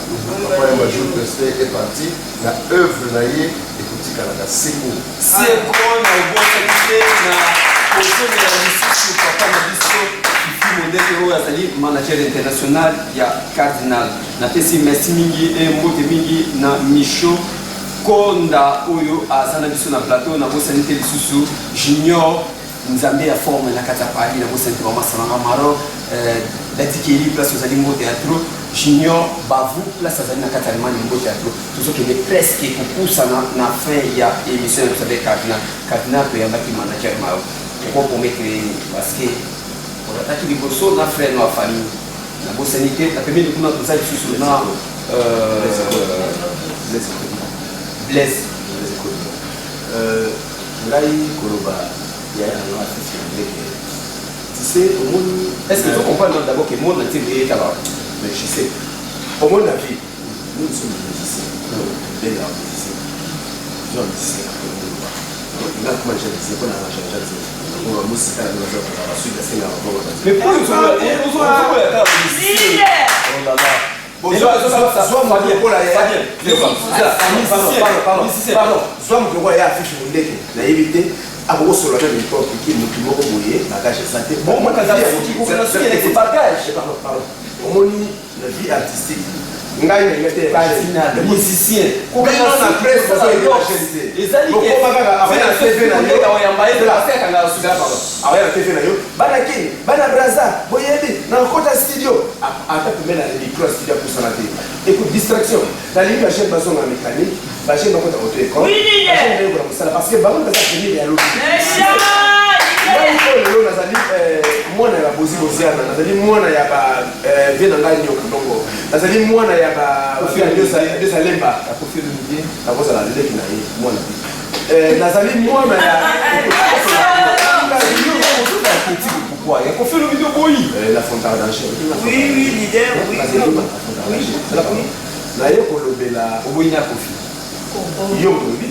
Papa Wemba, Jules Presley est parti, na œuvre na ye ekotikalaka seko. Seko. Na obosani te na kozongela lisusu papa na biso Fifi Mondeke, oyo azali manager international ya Cardinal. Napesi merci mingi e mbote mingi na Micho Konda oyo aza na biso na plateau. Nabosani te lisusu Junior Nzambe ya forme na kati ya Paris. Nabosani te mama Salanga Maroc, Datikeli, place ozali, mbote ya trop. Junior Bavu, place azali na kati ya Allemagne, mbote ya trop. Tozokende presque kopusana na fin ya émission na biso avec Cardinal. Cardinal, toyambaki manager mayo, okopromettre ye nini? Parce que ozalaki liboso na frère no ya famille. Nabosani te, na pembeni kuna toza lisusu na Blaise. Ngai koloba yaya na nga Fifi Ndeke, tu sais, omoni Est ce que tu comprends d'abord que monde entier eyetaka? Mais je sais, omoni, na vie, nous, nous sommes des musiciens, bengaka musicien, zo musicien. Nga kuma déjà musicien mpona arrange nzembo, mosika na bino basuki asengaka bongo. Mais pour ozokoya kaka musicien, oh là là. Zwa moto lokola, pardon, zwa moto lokola ye Afifi Mondeke, nayebi te akokosolola na n'importe qui. Motu moko boye, bagage eza te. Bagage. Pardon, omoni, na vie artistique, ngai nalinga te. Cardinal musicien. Bino na presse ezali. Bokoma kaka avoya na TV na yo, avoya na TV na yo, bana Kini, bana Braza, boyebi na nkota studio, ata pembe na micro ya studio apusana te. Écoute, distraction. Nalingi bajeune bazonga mécanique, bajeune bakota auto école, bajeune bayekola mosala, parce que bango baza avenir ya lobi. Ngai oyo lelo nazali mwana ya babozi boziana, nazali mwana ya ba vie na ngai Nyoka Ndongo, nazali mwana ya ba Desalemba, nakozala leki na ye mwana, nazali mwana ya Pourquoi ya Kofi Olomide oboyi? La Fontana danger. Oui, leader, oui. Naye kolobela. Oboyi na Kofi? Yo moto olobi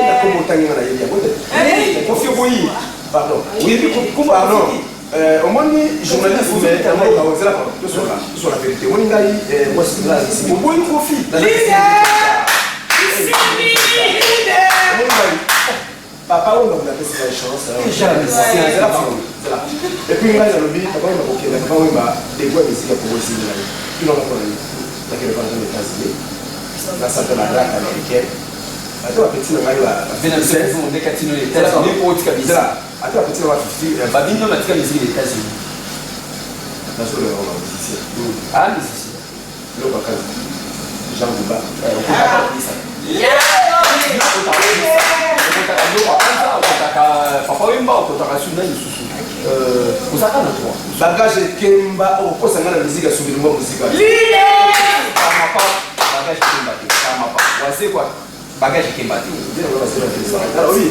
nakomo otangi nga, nayebi yango te. Kofi oboyi? Pardon. Oyebi? Pardon, omoni, journalisme ozela, sur la vérité, omoni ngai mwasi nga. Oboyi Kofi? Omoni ngai, papa oyo ndako napesi ngai chance. Et puis ngai nalobi, papa oyo nakokenda, papa oyo badegwa misika ya Kongo esili ngai tunanga mpona nini nakende mpona na États-Unis, nasata na rap américaine, ata bapeti na ngai. Ata bapeti na ba 50. Babino batika musique na États-Unis. Nazoloba ba musicien. Ah, musicien. Eloko akazi Jean Guba. Okotaka yo akanza, okotaka Papa Wemba, okotaka suna lisusu, ozalaka na droit. Bagage ekemba, okokosa ngai na musique ya souvenir mwa mosika. Kamapa bagage ekemba te, kamapa Wazekwa bagage ekemba te. Oui,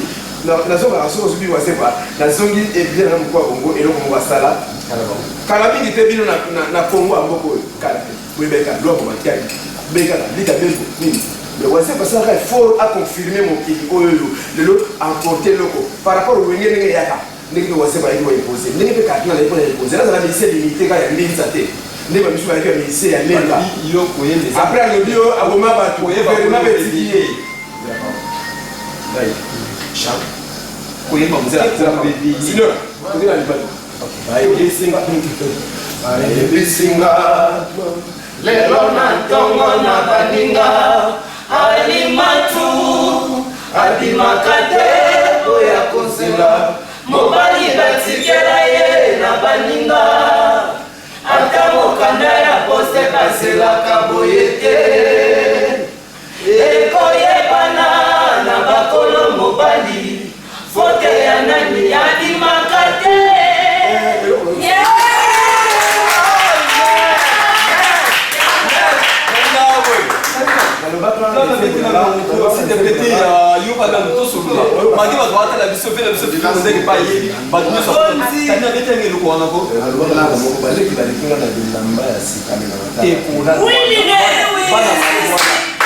nazongaka soki ozwi Wazekwa, nazongi ebie na mokwa Kongo, eloko moko asala kala mingi te. Bino na Kongo ya mboka oyo kala te, boyebeka lwako matiaki bekaka lika bembo nini, mais Wazekwa asalaka effort aconfirme mokili oyo oyo lelo emporte eloko par rapport Wenge ndenge eyaka, ndenge mpe Wazekwa ayaki koimpose, ndenge mpe Cardinal ayaki mpona impose. Nazala musicien limité kaka ya mbinza te, ndenge bamisu bayaki ya musicien ya lemba. Yo koyemba eza Après alobi oyo aboma bato, gouvernement betiki ye. Koyemba. Signora, tozela libato bayebisinga, bayebisinga lelo na ntongo na baninga, Alimatu abimaka te oya kozela mobali batikela ye na baninga, ata mokanda ya poste bazelaka boye te, ekoyebana na bakolo mobali, faute ya nani? Abimaka te. S'il te plaît te yoka nanu tosolola malgré bato batala biso mpe na biso ndenge mpe ayebi bato nyonso tani abeti yango eloko wana ko baleki baleki nga na bilamba ya sika me na te kola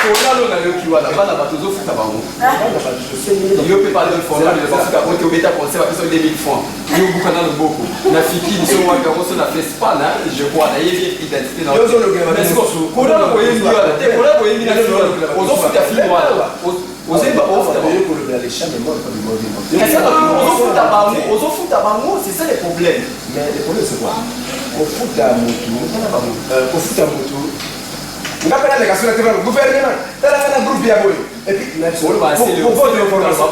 kolalo nayoki wana bana bato ozofuta bango yo mpe pardon fondable bafuta ote obeta concert bapesa 2000 francs yo buka na loboko na fikini so wapi yango so na fespa na je crois nayebi identité na kola na boyembi wana te kola boyembi na ozofuta fili wana ozemba ofuta bango ozofuta bango c'est ça le problème. Mais le problème, c'est quoi? Kofuta mutu, kofuta mutu, nga mpe naleka soki na gouvernement, tala nga na groupe ya boye. Et puis pour votre information,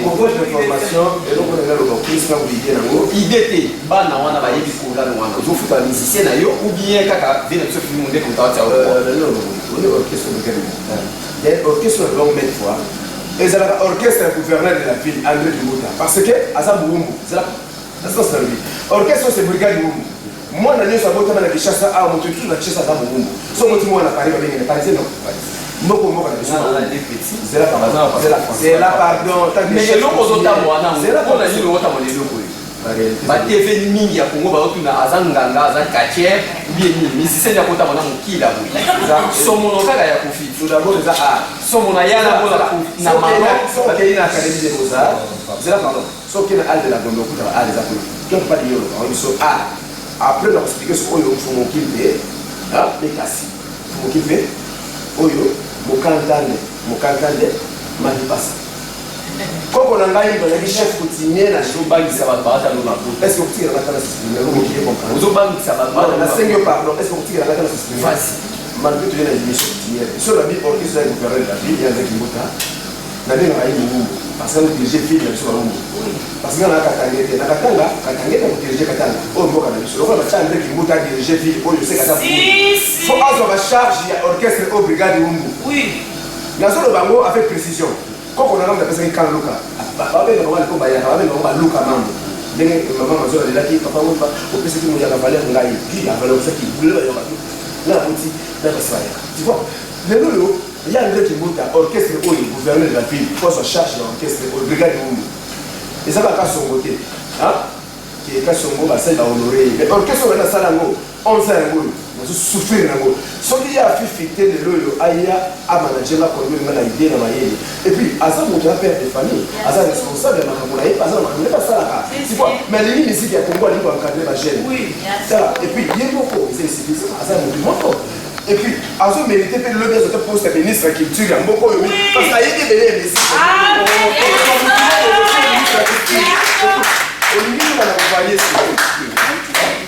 pour votre information, eloko na nga loba plus na idée nango. Idée te, bana wana bayebi kolano wana ozofuta bamusicien na yo ou bien kaka vie na biso fimi mondeke moto atia. Oni orchestre mokele, orchestre na bango maintes fois ezalaka orchestre ya gouverneur de la ville André Kimbuta, parce que aza Buwumbu. Ezalaka na sens na lobi orchestre, c'est brigade Buwumbu. Mwana nyonso abotama na Kinshasa awa, moto tout na Kinshasa aza Buwumbu. So moti mwana Paris, babengene parisien. Non, moko mboka na biso. Zela, zela, pardon. Mais eloko ozotambola nango mpona nini? Ozotambola eloko oyo batv mingi ya Congo bazotuna aza nganga, aza quartier bien nini, musicien ya kotamba na mokila boye, somono kaka ya Kofi. Tout d'abord eza art. Somono ya na mona na Maroc. Bakei na Académie des Beaux-Arts. Zela, pardon. Soki na art de la Gombe, okutaka art eza kuna quelque part yolo bango biso art. Après na koexpliquer so oyo mfumu kimpe mpe, kasi mfumu kimpe oyo mokantande, mokantande malipasa, koko na ngai bazalaki chef coutumier na Ozobangisa bato baatalo na poto. Est ce que okotikela nga tala sisprime? Ozobangisa bato. Nasengi yo pardon, est ce que okotikela nga tala sisprime? Vas-y. Malgré toye na émission coutumière, so na bi orchestre ya gouverneur de la ville ya Nzeki Mbuta, nabengaka ye Mowumbu parce que azodirige ville na biso Bawumbu, parce que nga na Katange te, na Katanga, Katange te kodirige Katanga oyo mboka na biso. Lokola batya André Kimbuta adirige ville oyo, sekata fo azwa bacharge ya orchestre oyo brigade Wumbu. Nazoloba yango avec précision. Koko na ngambo apesaki kan luka, babenga bango aliko bayaka, babenga bango baluka mambo. Ndenge mama Mazola alelaki papa Wemba, opesaki moyaka valeur, ngai di avalorisaki lelo bayoka nga nakuti na basi bayaka. Tu vois, lelo oyo ya André Kimbuta, orchestre oyo gouverneur de la ville po azwa charge ya orchestre oyo brigade Wumbu, eza kaka Songo te ke Kasongo basali bahonore ye, mais orchestre oyo nasala yango 11 yango oyo nazosouffrir nango. Soki ye afifi te, lelo oyo aya amanager nga, conduire nga na idée na mayele. Et puis aza moto ya père de famille, aza responsable ya makambo na ye, aza na makambo nde basalaka, tu vois. Mais alingi musique ya Congo, alingi koencadre bajeune. Tala, et puis ye moko eza insuffisant, aza motu moko. Et puis azomérite mpe lobi azwa te poste ya ministre ya culture ya mboka oyo, parce que ayebi ebele ya musique. Olingi nini na kovarie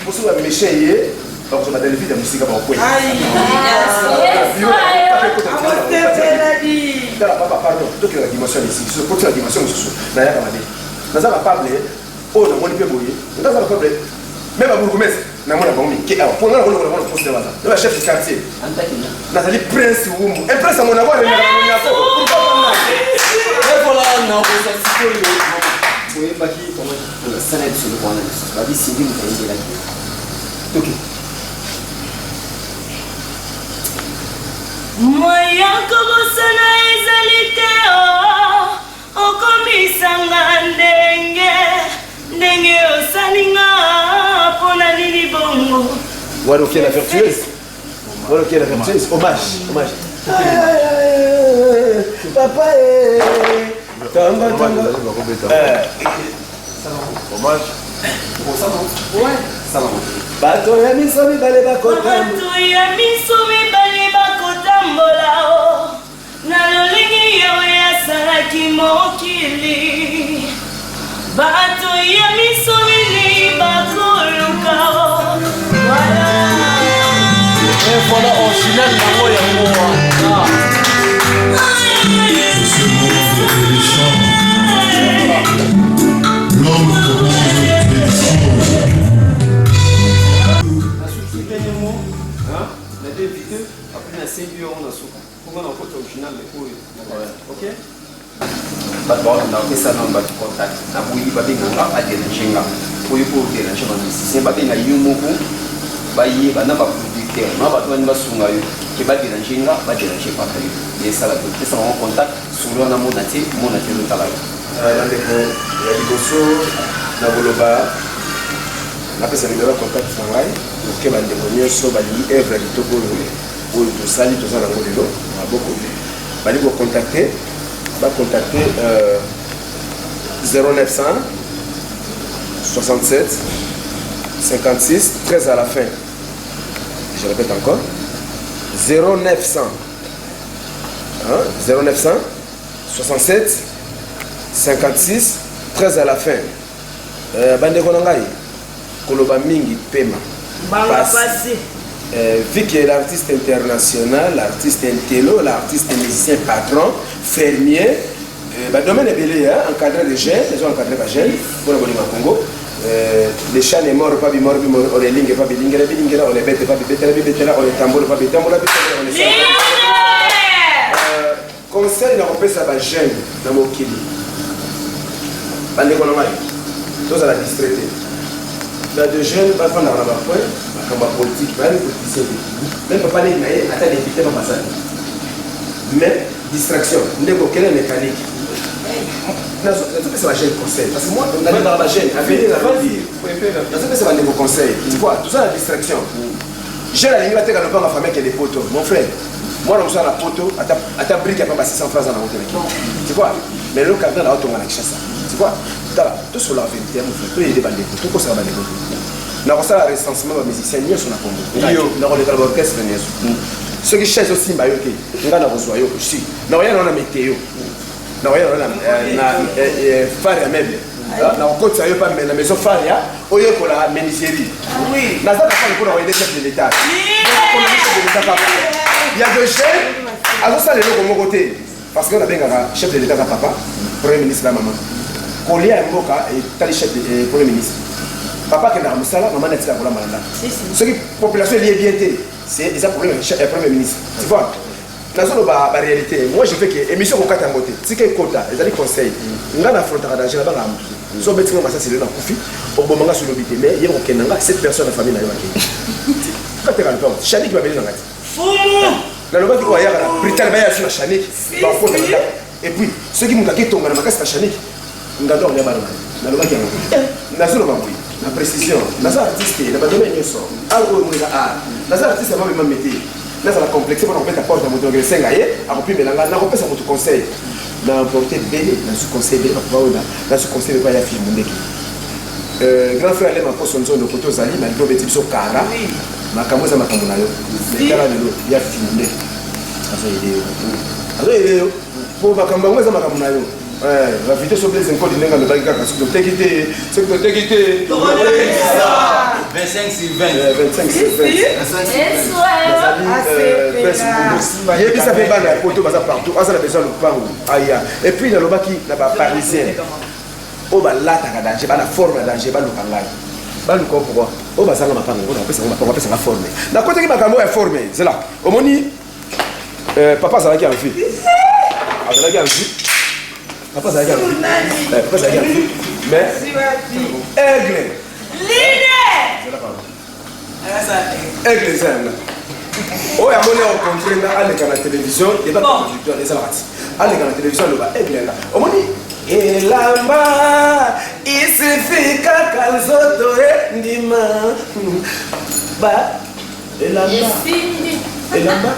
liboso ya méchant ye, bakozwa badelvide ya mosika, bakokwei. Tala papa, pardon, tokela na dimension ya misiki, so kotila dimension mosusu nayaka mabe. Naza capable oyo namoni mpe boye, naza capable me babourgmestre namona bango mike awa mpo nga nakolongola bango na poste. Baza na bachef du quartier. Nazali prince Wumbu, un prince ya Monaco, alengaka na Monaco. Voilà, nakoza sikoyo boyebaki sala biso eloko wana lisusu babisindi moto ayebelaki toke. Moya kobosana ezali te o okomisanga ndenge ndenge osalinga mpona nini bongo. Wana okie la vertueuse, wana okie la vertueuse. Hommage, hommage papa, tongo tongo. Hommage. Bato ya miso mibale bakotambola. Bato ya miso mibale bakotambola o na lolenge Yawe asalaki mokili. Bato ya miso minei bakoluka o. Voilà. Et voilà, original nango yango wana. Ce monde est les champs. L'homme commence les choses. Nasuki ndenge mo na deux vidéo, après nasengi yo yango na suka mponga na okota original oyo. Ok, bato bakokenda kopesa nano bato contact na boyi, babenga nga, baderange nga oyo mpo oderange bamusicien, babenga yo moko, bayeba na baproducteur. producteur na bato bani basunga yo ke baderange nga baderange paka yo esala te pesa bango contact solo wana mona te mona te ezotala yo. Bandeko ya liboso na koloba napesa nimero ya contact na ngai oke bandeko nyonso balingi evre ya kitoko oyo oyo tosali toza nango lelo na maboko balingi kocontacte bacontacte 0900 67 56 13 à la fin. Je répète encore. 0900 hein, 0900 67 56 13 à la fin. Euh, bandeko na ngai koloba mingi pema pasi. Euh, vu que l'artiste international, l'artiste intello, l'artiste musicien patron, fermier, euh, ba domaine ebele hein, encadré de jeunes, ils ont encadré ba jeunes pour la bolinga Congo. Euh, les chats ne mordent pas, bimor bimor, on les lingue pas, bilingela bilingela, on les bête pas, bibetela bibetela, on les tambour pas, bitambola bitambola, on les euh, conseil na kopesa ba jeunes na mokili. Bandeko na ngai, tozala distrait te. Na de jeunes bafandaka na bapoint makambo ya politique, bayebi politicien te. Même papa neti na ye ata député papa asali. Mais distraction ndeko kele mécanique nazopesa bajeune conseil parce que moi nalingaka bajeune avenir nazopesa bandeko conseil tu vois toza na distraction jeune alingi bateka lopanga famille akende poto mon frère mwana mosu na poto ata brique ya pamba 600 francs aza nango te na kini tu vois mais lelo cardinal aotonga na kinshasa tu vois tala tosolola vérité ya mon frère toyede bandeko tokosaka bandeko te nakosala recensement bamusicien nyonso na congo nakoleka na baorchestre nyonso soki chaise osimba yo te nga nakozwa yo si nakoya nao na meteo nakoya nao na phare ya meuble nakokotisa yo pa na maison phare ya oyekola menuiserie naza kaka mpona koyede chef de l'état chef de l'état kaka ya de jeune azosala eloko moko te parce que nabengaka chef de l'état aza papa premier ministre na mama kolia ya mboka etali chef premier ministre papa akendaka mosala mama nde atikaka kolamba na ndako soki population elie bien te c'est eza problème ya premier ministre tu vois nazoloba ba réalité moi je fais que émission kokata yango te tika ekota ezali conseil nga na affrontaka danger nabangaka motu te so obeti nga masasi lelo nakufi okoboma nga solobi te mais ye kokenda nga cette personne na famille na yo akei kateka lopango shaniki babeli na nga te nalobaki oyo ayaka na britane baya so na shaniki bakota na ndako et puis soki moto aketonga na makasi na shaniki ngando akolia bana na ye nalobaki yango nazoloba boye na précision naza artiste na badomaine nyonso art oyo moni eza art naza artiste ya mabema mete nazala complexe mpona kobeta porte ya moto nakende senga ye akopimela ngai nakopesa moto conseil na emporte ebele nazwi conseil ebele bakoba oyo nazwi conseil epai ya fille mondeki grand frère alema poso nzondo kote ozali malgre obeti biso kara makambo eza makambo na yo mais tala lelo ya fille mondeki azoyede yo azoyede yo mpo makambo yango eza makambo na yo ba video so Blaise Nkoli ndenge alobaki kaka soki toteki te soki toteki te 25 sur 20 25 sur 20 nazali yebisa mpe bana ya poto baza partout aza na besoin ya lopango aya et puis nalobaki na baparisien oyo balataka danger bana forme ya danger baluka ngai baluka pourquoi oyo bazanga mapango oyo napesanga mapango apesanga forme nakotaki makambo ya forme zela omoni papa azalaki en vie azalaki en vie papa azalaki en vie papa azalaki en vie mais aigle aigle eza yanga oyo amoni akocontre nga aleka na télévision débat contradictoire ezalaka ti aleka na télévision aloba aigle yanga omoni elamba isifi kaka nzoto endima ba elamba elamba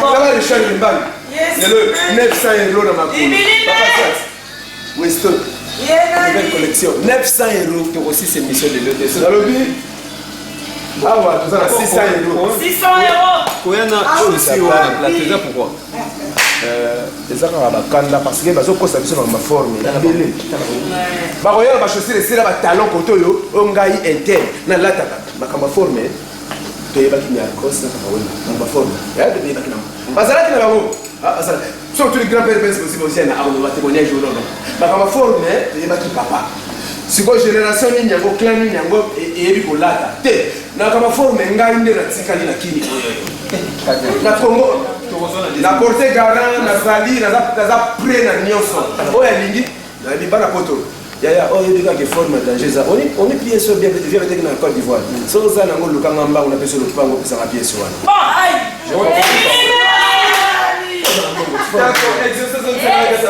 tala richard limbani lelo 900 euro na makolo weston nouvelle collection 900 euro tokosisa émission lelo te nalobi awa toza na 600 euro 600 euro koya na chaussure wana plateau eza pourquoi eza kaka bakanda parce que bazokosa biso na baforme ebele bakoya na bachaussure esila batalon kote oyo oyo ngai inter nalataka makambo ya forme toyebaki niarcos na papa wemba makambo ya forme toyebaki nango bazalaki na bango soki tuli grand père prince bosi bosi na akoloba témoignage oyo nono makambo ya forme toyebaki papa sikoyo génération nini yango clan nini yango eyebi kolata te na makambo ya forme ngai nde natikali na kini na congo na porte garant nazali naza près na nyonso oyo alingi nayebi bana poto Yaya oyo oyebi kaka forme ya danger eza oni pièce oyo bien bien beteki na Côte d'Ivoire. Soki oza nango luka nga mbangu napesa lopango opesaka pièce wana. D'accord, exaucé zone plateau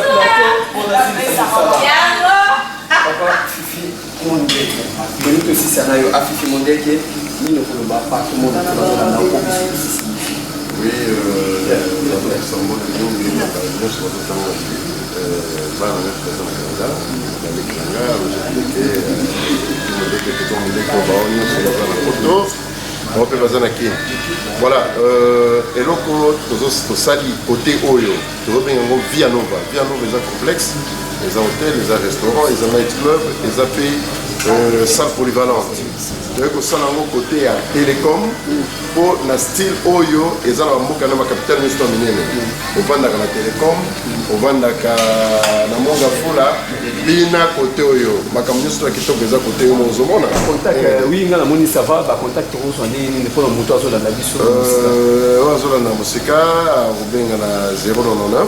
pour la Papa Fifi Mondeke. Toni tosisa na yo afifi Mondeke nini okoloba partout monde tozolanda oyo biso tosisi. Oui, nazopesa mbote mingi na bato nyonso bazotanga bana nyonso baza na Canada, baleki na nga Roger Ndeke, Mondeke, Toto Mondeke, bao nyonso baza na poto, bango mpe baza na Kin. Voilà, eloko tosali kote oyo tozobenga yango Via Nova. Via Nova eza complexe, eza hotel, eza restaurant, eza night club, eza mpe salle polyvalente. Toyei kosala yango kote ya telecom mpo na style oyo eza na bamboka na bakapitale nyonso ya minene. Ovandaka na telecom, ovandaka na Monga Fula, bina kote oyo makambo nyonso ya kitoko eza kote oyo ozomona. Contact, oui, nga namoni ça va, ba contact tokozwa ndenge nini mpona moto azolanda biso? Oyo azolanda mosika akobenga na 099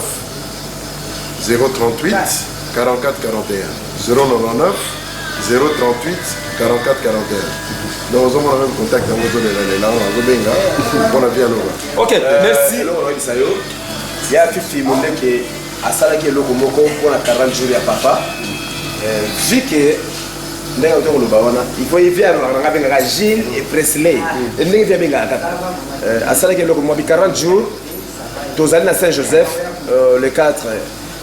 038 44 41, 099 038 44 41. Donc ozomona même contact yango ozolelalela, azobenga mpona Via Nova. Ok, merci. Eloko nayebisa yo, ya Fifi Mondeke asalaki eloko moko mpona 40 jours ya papa. Vu que ndenge auti koloba wana, il faut vie alobaka nanga, abengaka Gilles et Presley, ndenge vie abengaka kaka. Asalaki eloko mwa bi 40 jours, tozali na Saint Joseph le 4,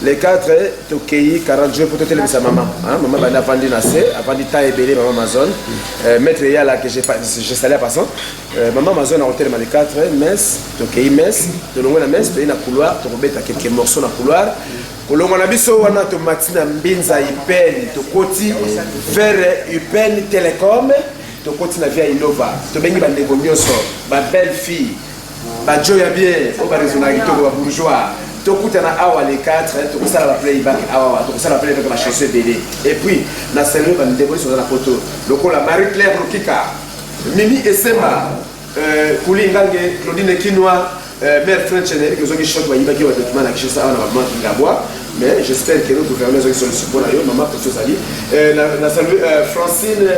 le 4 tokei 40 jours mpo totelemisa mama. Mama bandi avandi na se, avandi temps ebele. Mama Amazon, maître Eyala que je salue en passant, mama Amazon akotelema le 4 messe. Tokei messe, tolongwe na messe, toyei na couloir, tokobeta quelques morceaux na couloir. Kolongwa na biso wana, tomati na Mbinza Ipene, tokoti vers Ipene Telecom, tokoti na Via Innova. Tobengi bandeko nyonso, babelle fille, bajo ya bien oyo baraisonnaka kitoko, babourgeois, tokutana awa le 4. Tokosala baplayback awa, tokosala playback bachanson ebele. Et puis na salue bandeko nyonso baza na poto lokola Marie Claire Rokika, Mimi Esemba, Kuli Ngange, Claudine Kinwa, mère French nayebi ozongi choc, bayibaki yo badocument na Kinshasa awa na babanke Ngabwa, mais j'espère que le gouvernement ezongi solution mpona yo. Mama posi ozali na salue Francine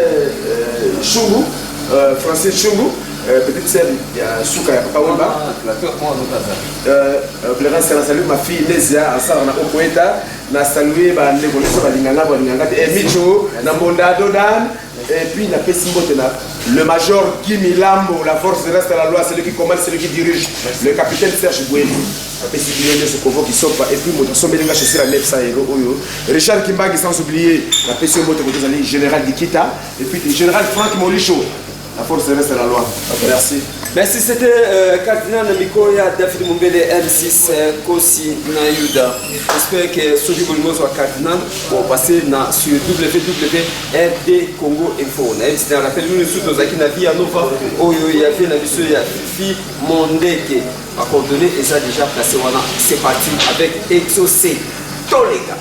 Chungu, Francine Chungu, petite sœur ya suka ya Papa Wemba. Clarence, na salue ma fille Nesia, asalaka na Okoeta. Na salue bandeko nyonso balinganga, balinganga te, Micho na Mbonda Dodan. Et puis napesi mbote na le major Guy Milambo, la force reste à la loi, celui qui commande, celui qui dirige, le capitaine Serge Boueli. Apesi bino nyonso kovo kisopa. Et puis moto asombelinga chaussure ya 900 euro oyo, Richard Kimbangi, sans oublier napesi yo mbote koto ozali, général Dikita, et puis général Frank Molisho. La force reste à la loi. Merci. Merci, c'était Cardinal Mikoya, David Mumbele, M6, Kosi Nayuda. J'espère que soki bolingo zwa Cardinal, bon, passer na sur www.rd Congo Info. Na yebisi na rappel nous surtout tozalaki na Via Nova oyo ya vie na biso ya Fifi Mondeke. Ba coordonnées eza déjà placé wana. C'est parti avec Exaucé. Toleka.